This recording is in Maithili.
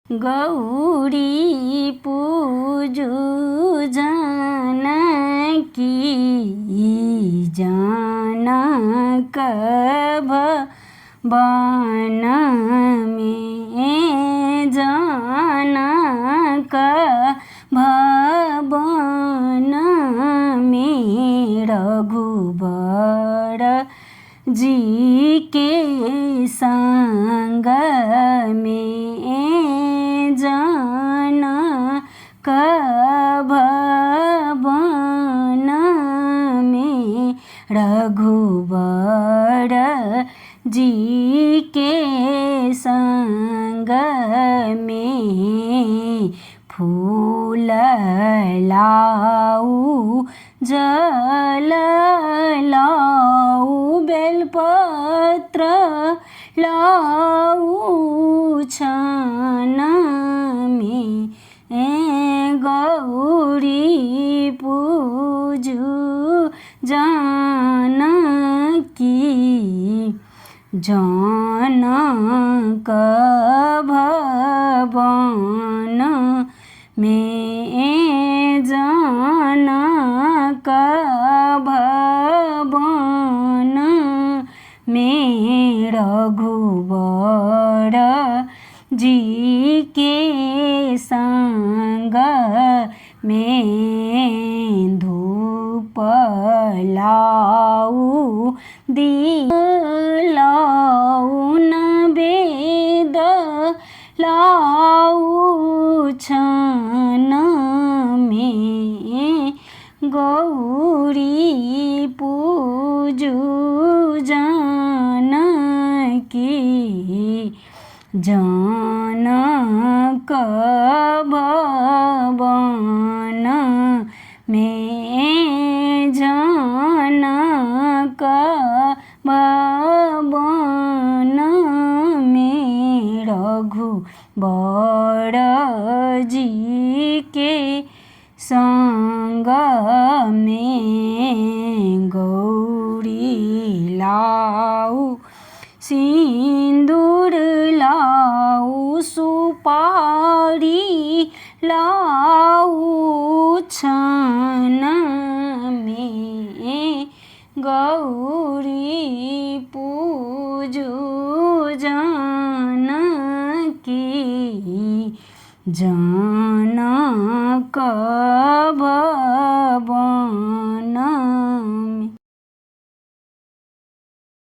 गौरी पूजू जानकी जनक भवनमे, जनक भवनमे रघुबर जी के संग में, जनक भवन में रघुबर जी के संग में। फूल लाउ जल लाउ बेलपत्र लाउ छन में, गौरी पूजू जानकी जनक भवन में, जनक भवन में रघुबर जी के संग में। धूप लाउ दीप लाउ नवेद लाउ छन में, गौरी पूजू जानकी जनक भवन में, जनक भवन में रघुबर जी के संग में। गौरी लाउ सिन्दूर लाउ सुपारी लाउ छन में, गौरी पूजू जानकी जनक